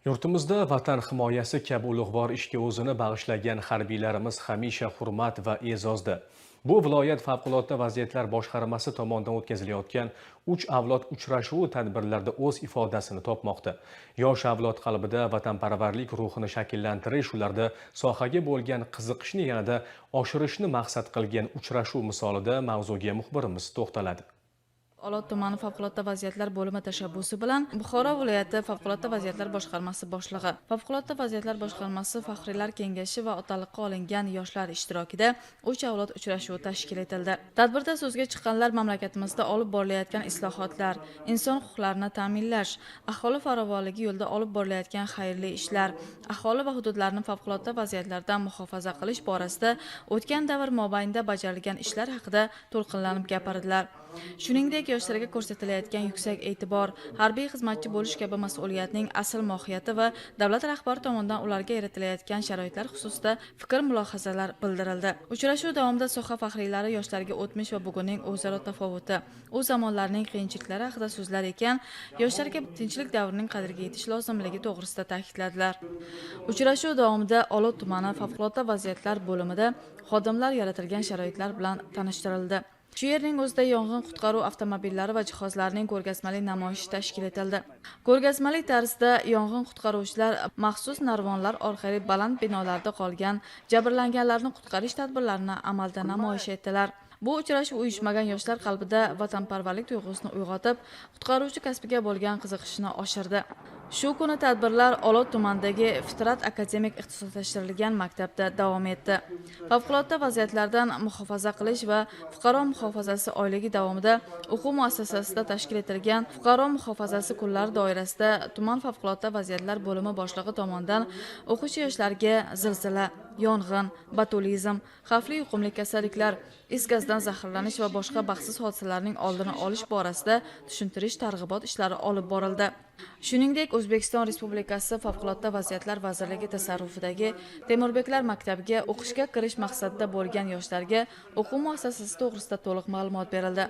Yurtimizda vatan himoyasi kabi ulug'vor ishga o'zini bag'ishlagan harbiylarimiz hamisha hurmat va e'zozda. Bu viloyat favqulodda vaziyatlar boshqarmasi tomonidan o'tkazilayotgan "Uch avlod uchrashuvi" tadbirlarida o'z ifodasini topmoqda. Yosh avlod qalbida vatanparvarlik ruhini shakllantirish, ularda sohaga bo'lgan qiziqishni yanada oshirishni maqsad qilgan uchrashuv misolida mavzuga muxbirimiz to'xtaladi. Olot tumani favqulodda vaziyatlar bo'limi tashabbusi bilan Buxoro viloyati favqulodda vaziyatlar boshqarmasi boshlig'i, favqulodda vaziyatlar boshqarmasi faxriylar kengashi va otaliqqa olingan yoshlar ishtirokida "Uch avlod uchrashuvi" tashkil etildi. Tadbirda so'zga chiqqanlar mamlakatimizda olib borilayotgan islohotlar, inson huquqlarini ta'minlash, aholi farovonligi yo'lida olib borilayotgan xayrli ishlar, aholi va hududlarni favqulodda vaziyatlardan muhofaza qilish borasida o'tgan davr mobaynida bajarilgan ishlar haqida to'lqinlanib gapirdilar. Shuningdek, yoshlarga ko'rsatilayotgan yuksak e'tibor, harbiy xizmatchi bo'lish kabi mas'uliyatning asl mohiyati va davlat rahbari tomonidan ularga yaratilayotgan sharoitlar xususida fikr mulohazalar bildirildi. Uchrashuv davomida soha faxriylari yoshlarga o'tmish va bugunning o'zaro tafovuti, u zamonlarning qiyinchiliklari haqida so'zlar ekan, yoshlarga tinchlik davrining qadriga yetish lozimligi to'g'risida ta'kidladilar. Uchrashuv davomida Olot tumani favqulodda vaziyatlar bo'limida xodimlar yaratilgan sharoitlar bilan tanishtirildi. Shu yerning o'zida yong'in qutqaruv avtomobillari va jihozlarining ko'rgazmali namoyishi tashkil etildi. Ko'rgazmali tarzda yong'in qutqaruvchilar maxsus narvonlar orqali baland binolarda qolgan jabrlanganlarni qutqarish tadbirlarini amalda namoyish etdilar. Bu uchrashuv uyushmagan yoshlar qalbida vatanparvarlik tuyg'usini uyg'otib, qutqaruvchi kasbiga bo'lgan qiziqishini oshirdi. Shu kuni tadbirlar Olot tumanidagi Fitrat akademik ixtisoslashtirilgan maktabda davom etdi. Favqulodda vaziyatlardan muhofaza qilish va fuqaro muhofazasi oyligi davomida o'quv muassasasida tashkil etilgan fuqaro muhofazasi kunlari doirasida tuman favqulodda vaziyatlar bo'limi boshlig'i tomonidan o'quvchi yoshlarga zilzila, yong'in, botulizm, xavfli yuqumli kasalliklar, is gazdan zaharlanish va boshqa baxtsiz hodisalarning oldini olish borasida tushuntirish targ'ibot ishlari olib borildi. Shuningdek, O'zbekiston Respublikasi Favqulodda vaziyatlar vazirligi tasarrufidagi Temurbeklar maktabiga o'qishga kirish maqsadida bo'lgan yoshlarga o'quv muassasasi to'g'risida to'liq ma'lumot berildi.